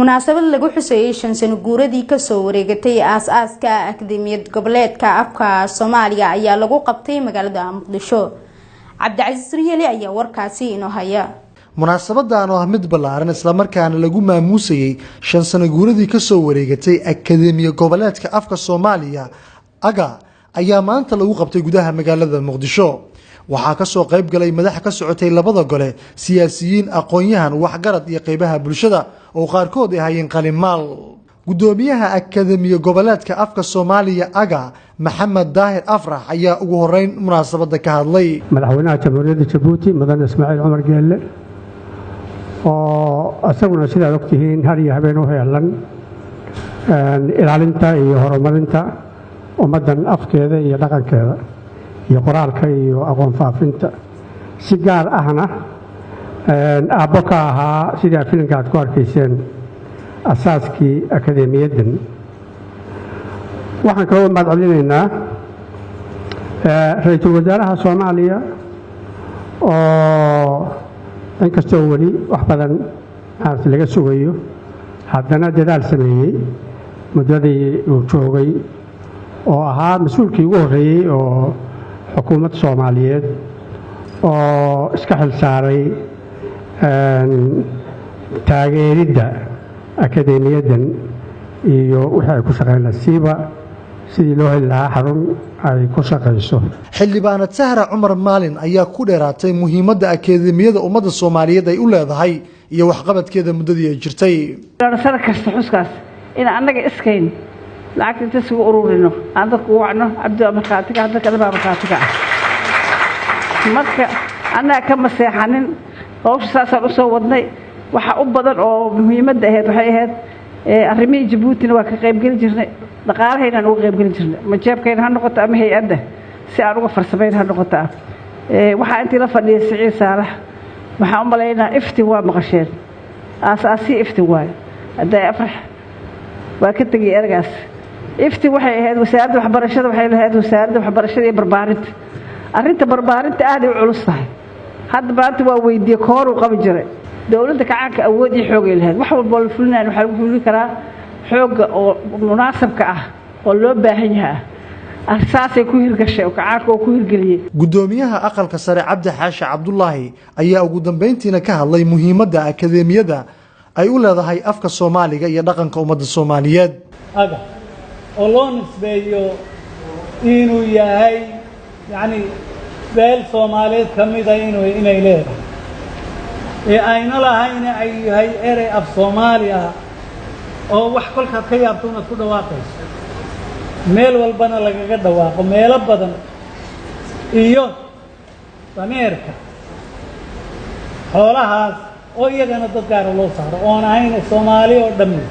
Munaasabad lagu xuseeyey 5 sano guuradii kasoo wareegatay aas-aaska Akademiyad Goboleedka Afka Soomaaliga ayaa lagu qabtay magaalada Muqdisho. Cabdicasiis Riyeli ayaa warkaasi inoo haya. Munaasabadan oo ah mid ballaaran, islamarkaana lagu maamuusayey 5 sano guuradii kasoo wareegatay Akademiya Goboleedka Afka Soomaaliya AGA, ayaa maanta lagu qabtay gudaha magaalada Muqdisho. Waxaa kasoo qayb galay madax ka socotay labada gole, siyaasiyiin, aqoon-yahan, waxgarad iyo qeybaha bulshada oo qaarkood ay hayeen qalimaal. Gudoomiyaha Akademiya Goboleedka Afka Soomaaliya AGA, Maxamed Daahir Afrax, ayaa ugu horeyn munaasabada ka hadlay. Madaxweynaha Jamhuuriyadda Jabuuti, Mudane Ismaaciil Cumar Geelle, oo isaguna sidaad ogtihiin har iyo habeen u heelan ilaalinta iyo horumarinta ummaddan afkeeda iyo dhaqankeeda iyo qoraalka iyo aqoon faafinta, si gaar ahna aabbo ka ahaa, sidaa filimka aad ku arkayseen, asaaskii akadeemiyaddan. Waxaan kaloo mahad celinaynaa ra-iisul wasaaraha Soomaaliya, oo inkastoo weli wax badan maarata laga sugayo, haddana dadaal sameeyey muddadii uu joogay, oo ahaa mas-uulkii ugu horreeyey oo xukuumad Soomaaliyeed oo iska xil saaray taageeridda akadeemiyaddan iyo wixii ay ku shaqayn laha, siiba sidii loo heli lahaa xarun ay ku shaqayso. Xildhibaanad Sahra Cumar Maalin ayaa ku dheeraatay muhiimadda akadeemiyada ummadda Soomaaliyeed ay u leedahay iyo waxqabadkeeda muddadii ay jirtay. Sano kasta xuskaas in annaga iskayn lacagta inta isugu ururino aan dadku u wacno. Cabdi waa markhaatiga, dadka dhan baa markhaatiga ah. Marka annaga kama seexanin hawsha, saasaan usoo wadnay. Waxa u badan oo muhiimadda ahayd waxay ahayd arrimihii Jabuutina waa ka qaybgeli jirnay, dhaqaalahaynaan uga qaybgeli jirnay, ma jeebkayna ha noqoto ama hay-adda si aan uga farsamayn ha noqoto. Waxaa intii la fadhiyay Siciid Saalax, waxaan u malaynaa Iftin waa maqasheen, aasaasii Iftin waayo. Hadday Afrax waa ka tegay eragaas. Iftin waxay ahayd wasaaradda waxbarashada, waxay lahayd wasaaradda waxbarashada iyo barbaarinta. Arrinta barbaarinta aad ay u culus tahay. Hadda maanta waa weydiiyey kooruu qabi jiray. Dowladda kacaanka awood iyo xoogay lahayd, wax walba oo la fulinayo waxaa lagu fulin karaa xoogga oo munaasabka ah oo loo baahan yahay ah. Saasay ku hirgashay oo kacaanka oo ku hirgeliyey. Guddoomiyaha Aqalka Sare, Cabdi Xaashi Cabdulaahi, ayaa ugu dambeyntiina ka hadlay muhiimadda akadeemiyada ay u leedahay afka Soomaaliga iyo dhaqanka ummadda Soomaaliyeed. AGA oo loo nisbeeyo inuu yahay, yacni, beel Soomaaliyeed ka mida inay leedahay ee ayna lahayna ay yahay erey af Soomaali ah oo wax kolkaad ka yaabto inaad ku dhawaaqayso, meel walbana lagaga dhawaaqo, meelo badan, iyo dameerka, xoolahaas oo iyagana dad gaara loo saaro oon ahayn Soomaali oo dhammi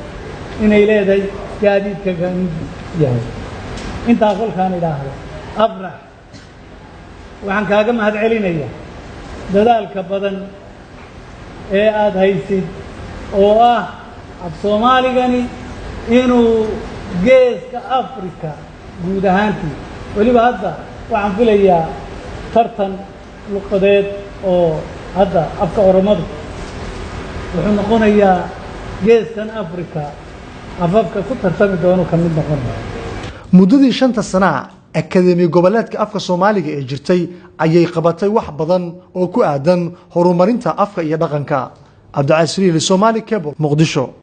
inay leedahay, gaadiidka ka mid yahay. Intaa kolkaan idhaahdo, Afrax, waxaan kaaga mahad celinayaa dadaalka badan ee aada haysid oo ah af Soomaaligani inuu Geeska Africa guud ahaantii, weliba hadda waxaan filayaa tartan luqadeed oo hadda afka Oromadu wuxuu noqonayaa geeskan Africa afafka ku tartami doono ka mid noqonaya. Muddadii 5-ta sanaa Akademi Goboleedka Afka Soomaaliga ee jirtay ayay qabatay wax badan oo ku aadan horumarinta afka iyo dhaqanka. Cabdicasiis Riili, Somali Cable, Muqdisho.